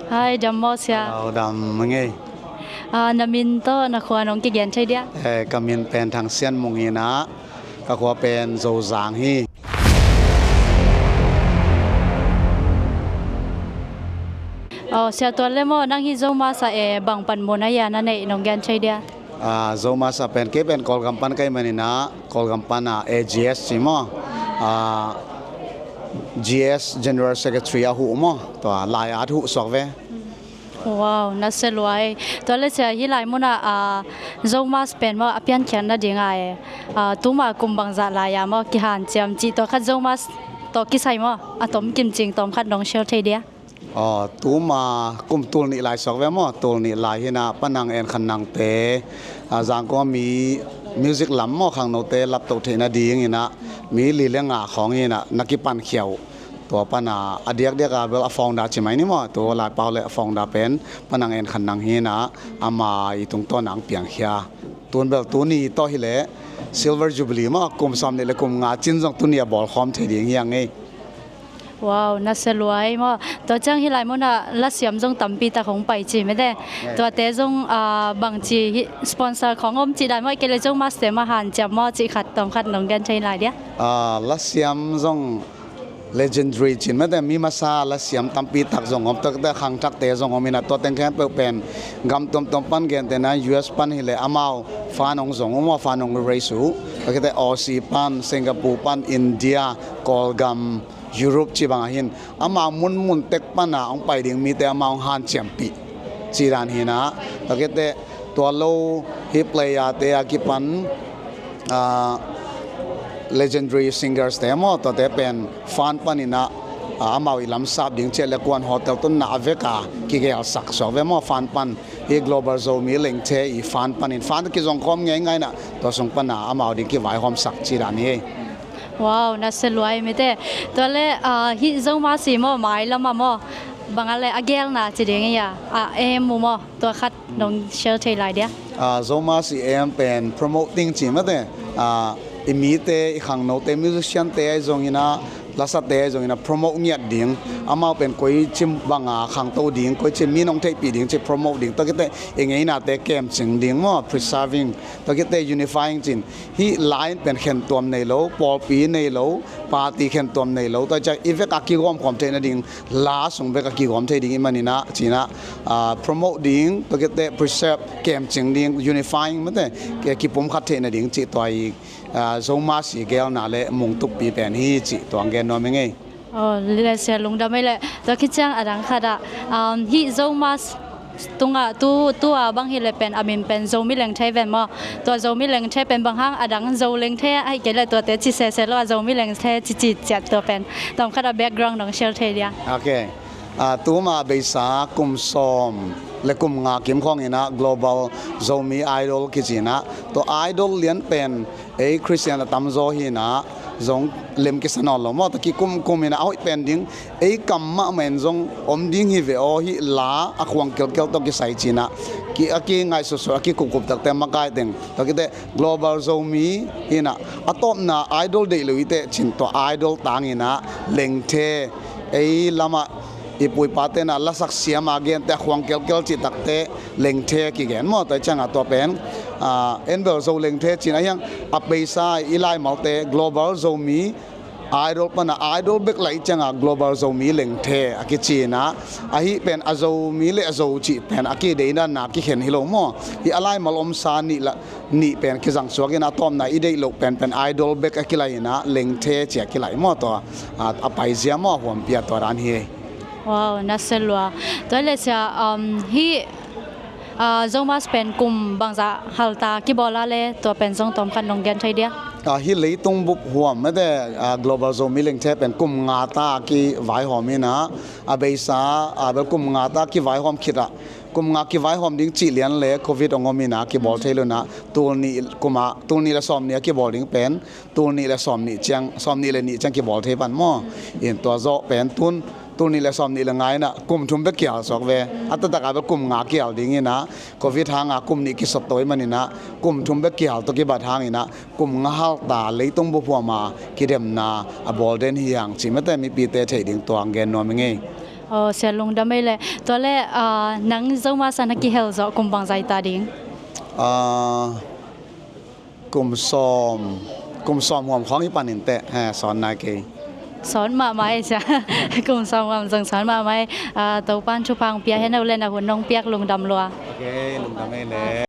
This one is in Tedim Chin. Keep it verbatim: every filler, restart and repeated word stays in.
Hai, dam maw sia? Au, dam ngei. Ah, na min tawh na khua nong kigen thei dia? Eh, ka min pen Thang Sian Mung hi-in ah, ka khua pen Zozang hi. Oh, sia, tua leh maw, nang hih Zomus ah, eh, bang panmun a hia na neih nong gen thei dia? Ah, Zomus ah pen, kei pen Kawlgam pan ka hih manin ah, Kawlgam pan ah A G S ci maw. Ah, G S General Secretary a huh maw. Tua lai-at huh suak ve. Wow, na sia lua ei. Tua leh sia, hih lai mun ah, ah, Zomus pen maw, a piankhiat nading ah, eh, ah, tuma kum bangzah lai-a maw kihanciam cih, tua khat Zomus tawh kisai maw, a tom kim cing tawm khat nong share thei dia? Aw, tuma kum tul nih lai suak ve maw, tul nih lai hi-in ah, Panang En Khan Nang te, ah, Zangkong mi music lam maw, khangnote laptoh theih nadingin ah, mi li le nga khawng hi-in ah, na kipankhia uh. Tua pan ah, a diakdiak a bel a founder ci mai ni maw, tua laipau leh a founder pen Panang En Khan Nang hi-in ah, ama i tungtawn ah hong piangkhia. Tun bel tuni tawh hi leh Silver Jubilee maw, kum sawmnih le kum nga cin zong tuni a bawlkhawm thei ding hi hang ei. Wow, na sia lua ei maw. Tua ciang hih lai mun ah lasiam zong tampi tak hong pai ci mete. Tuate zong, ah, bangci hih sponsor khawng om cih dan maw, ahih kei leh Zomus te mah hanciam maw cih khat tawm khat nong gen thei lai dia? Ah, lasiam zong legendary cin mete, mi masa lasiam tampi tak zong om, tua khit teh khangthakte zong om in ah, tua teng khempeuh pen gam tuamtuam pan gentehna U S pan hi leh amau fan hong zong uh maw, fan hong raise uh. Tua khit teh Aussie pan, Singapore pan, India, Kawlgam, Europe cih bang ah hin, amau munmun tek pan ah hong pai ding mite amau hong hanciampih cih dan hi-in ah. Tua khit teh tua lo, hih player te a kipan, ah, legendary singers te maw, tuate pen fan panin ah, ah, amau i lam sap ding cih leh kuan hotel tun ah a vek a kigelsak suak ve maw, fan pan. Hih Global Zomi Lengthe i fan panin, fan kizongkhawm ngeingai in ah, tua sung pan ah amau ding kivaihawmsak cih dan hi ei. Wow, na sia lua ei mete. Tua leh, ah, hih Zomus i maw, mailam ah maw, bang a leh a gelna ci ding hia, ah, aim uh maw, tua khat nong share thei lai dia? Ah, Zomus i aim pen promoting ci mete. Ah, i mite, i khangnote, musician te ahi zongin ah, lasate ahi zongin ah promote ngiat ding. Amau pen koi ci bang a khangto ding, koi ci mi nong theihpih ding cih promote ding. Tua khit teh i ngeinate kemcing ding maw, preserving. Tua khit teh unifying cin. Hih lai-in pen khentuam nei lo, pawlpi nei lo, party khentuam nei lo, tua ciang i vek a kigawmkhawm theih nading, la sung vek a kigawm thei ding i hih manin ah, ci-in ah, ah, promote ding, tua khit teh preserve, kemcing ding, unifying mete, kipumkhat theih nading cih tua i, ah, Zomus i gelna leh mungtukpi pen hi cih tua hong gen nuam ing ei. Oh, le sia, lungdam ei leh. Tua khit ciang a dang khat ah, um, hih Zomus tungah tu, tu a bang hi leh pen a min pen Zomi Lengthe ven maw. Tua Zomi Lengthe pen bang hang, a dang Zo Lengthe ahih kei leh tuate ci sese lo a, Zomi Lengthe cici ciat, tua pen tawm khat a background nong share thei dia? Okay. Ah, tuma beisa kum sawm le kum nga kim khawng in ah Global Zomi Idol kici in ah, tua idol lian pen ei Christian a tamzaw hi-in ah zong lem kisa nawn lo maw, tua kikumkum in ah a hoih pen ding, ei kam mahmah in zong om ding hi ve aw, hih la a khuang kelkel tawh kisai ci-in ah, ki, a kingaihsutsut, a kikupkup takte makai teng. Tua khit teh Global Zomi hi-in ah, a tawpna idol deih lo hi teh cin, tua idol tangin ah Lengthe, ei lam ah i pu i pate in ah lasak siam a gente a khuang kelkel cih takte Lengthe kigen maw. Tua ciang ah tua pen, ah, en bel Zo Lengthe ci-in ah, ahi hang a beisa i laimalte Global Zomi Idol pan ah Idol bek lah i ciang ah Global Zomi Lengthe a kici in ah, ahi pen a Zomi leh a Zo cih pen a kideihna na kikhen hi lo maw. Hih a laimal omsa nih lah, nih pen kizang suak in ah, a tawpna i deih loh pen pen Idol bek a kilaih in ah, Lengthe ci a kilaih maw, tua, ah, a paizia maw, a huampi a tua dan hi. Wow, na sia lua. Tua leh sia, um, hih, ah, Zomus pen kum bangzah halta kibawl a leh, tua pen zong tawm khat nong gen thei dia? Ah, hih leitung bup huam mete, ah, Global Zomi Lengthe pen kum nga ta kivaihawm in ah, a beisa, ah, bel kum nga ta kivaihawm khit ah, kum nga kivaihawm ding cih lian leh Covid hong om in ah kibawl thei lo in ah, tul nih kum ah, tul nih le sawmnih a kibawl ding pen, tul nih le sawmnih ciang, sawmnih le nih ciang kibawl thei pan maw. In tua zawh pen tun, tul nih le sawmnih le nga in ah kum thum bek kihal suak ve. A taktak a bel kum nga kihal ding in ah, Covid hang a kum nih kisot to ahih manin ah, kum thum bek kihal tawh kibat hangin ah, kum nga halta leitung bup huam a kidemna a bawl den hi hang cih mete mipite theih ding tua hong gen nuam ing ei. Aw, sia lungdam ei le. Tua le, ah, nang Zomi Masa na kihel zawh kum bangzah ta ding? Ah, kum sawm, kum sawm huam khawng i panin teh, eh, sawn nai kei. Sawn mahmah ei sia. Kum sawm huam zong sawn mahmah ei. Ah, Topan thupha hong pia hen, uh le na hun hong piak lungdam lua. Ok, lungdam ei le.